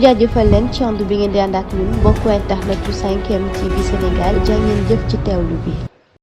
jaajëfal leen ci ànd bi ngeen di ànd ak ñun mbokku internet yu 5M TV Sénégal jaa ngeen jëf ci teewlu bi.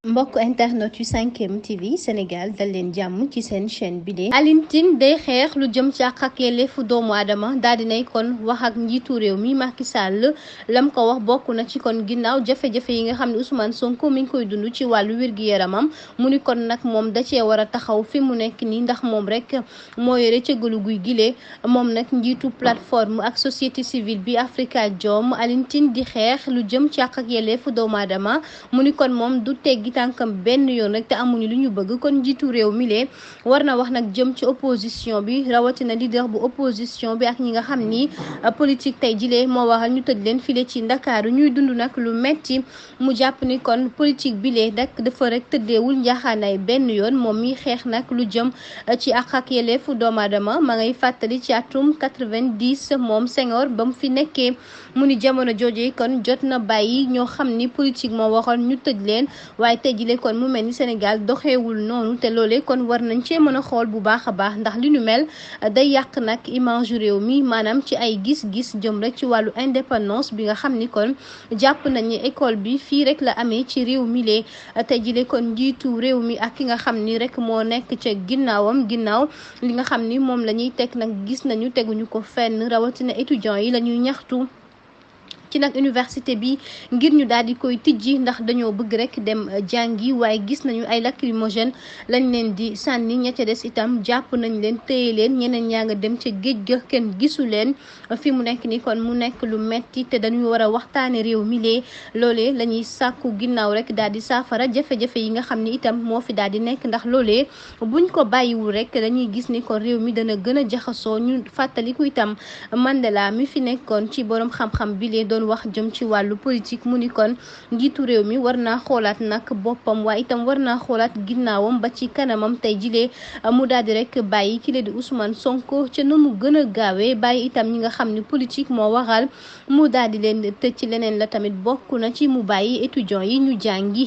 mbokk internet yu 5M TV Sénégal dal leen jàmm ci seen chaîne bi de Alioune Tine day xeex lu jëm ci àq ak yelleefu doomu aadama daal dinay kon wax ak njiitu réew mi Macky Sall lam ko wax bokk na ci kon ginnaaw jafe-jafe yi nga xam ne Ousmane Sonko mi ngi koy dund ci wàllu wér-gu-yaramam mu ni kon nag moom da cee war a taxaw fi mu nekk nii ndax moom rek moo yore cëggalu guy gile moom nag njiitu plateforme ak société civile bi Afrikajom Alioune Tine di xeex lu jëm ci àq ak yelleefu doomu aadama mu ni kon moom du teggi tànkam benn yoon rek te amuñu lu ñu bëgg kon njiitu réew mi lee war na wax nag jëm ci opposition bi rawatina leader bu opposition bi ak ñi nga xam ni politique tey jilee moo waxal ñu tëj leen file ci Ndakaaru ñuy dund nag lu metti mu jàpp ni kon politique bi lee dak dafa rek tëddeewul njaaxaanaay benn yoon moom mi xeex nag lu jëm ci àq ak yelleefu doomu aadama ma ngay fàttali ci atum 90 moom Senghor ba mu fi nekkee mu ni jamono jooje kon jot na bàyyi ñoo xam ni politique moo waxoon ñu tëj leen waaye tey jile kon mu mel ni Sénégal doxewul noonu te loolee kon war nañ cee mën a xool bu baax a baax ndax li nu mel day yàq nag image réew mi maanaam ci ay gis-gis jëm rek ci wàllu indépendance bi nga xam ni kon jàpp nañ ni école bi fii rek la amee ci réew mi lee tey jile kon njiitu réew mi ak ki nga xam ni rek moo nekk ca ginnaaw li nga xam ni moom la ñuy teg nag gis nañu teguñu ko fenn rawatina étudiants yi la ñuy ñaxtu ci nag université bi ngir ñu daal di koy tijji ndax dañoo bëgg rek dem jàngi waaye gis nañu ay lacrymogène lañ leen di sànni ña ca des itam jàpp nañ leen téye leen ñeneen ñaa nga dem ca géej ga kenn gisu leen fi mu nekk ni kon mu nekk lu metti te dañuy war a waxtaane réew mi lee loolee la ñuy sàkku ginnaaw rek daal di saafara jafe-jafe yi nga xam ni itam moo fi daal di nekk ndax loolee buñ ko bàyyiwul rek dañuy gis ni kon réew mi dana gën a jaxasoo ñu fàttaliku itam Mandela mi fi nekkoon ci borom xam-xam bi lee doon wax jëm ci wàllu politique mu ni kon njiitu réew mi war naa xoolaat nag boppam waaye itam war naa xoolaat ginnaawam ba ci kanamam tey jilee mu daal di rek bàyyi ki la di Ousmane Sonko ca nu mu gën a gaawee bàyyi itam ñi nga xam ni politique moo waral mu daal di leen tëj ci leneen la tamit bokk na ci mu bàyyi étudiants yi ñu jàngi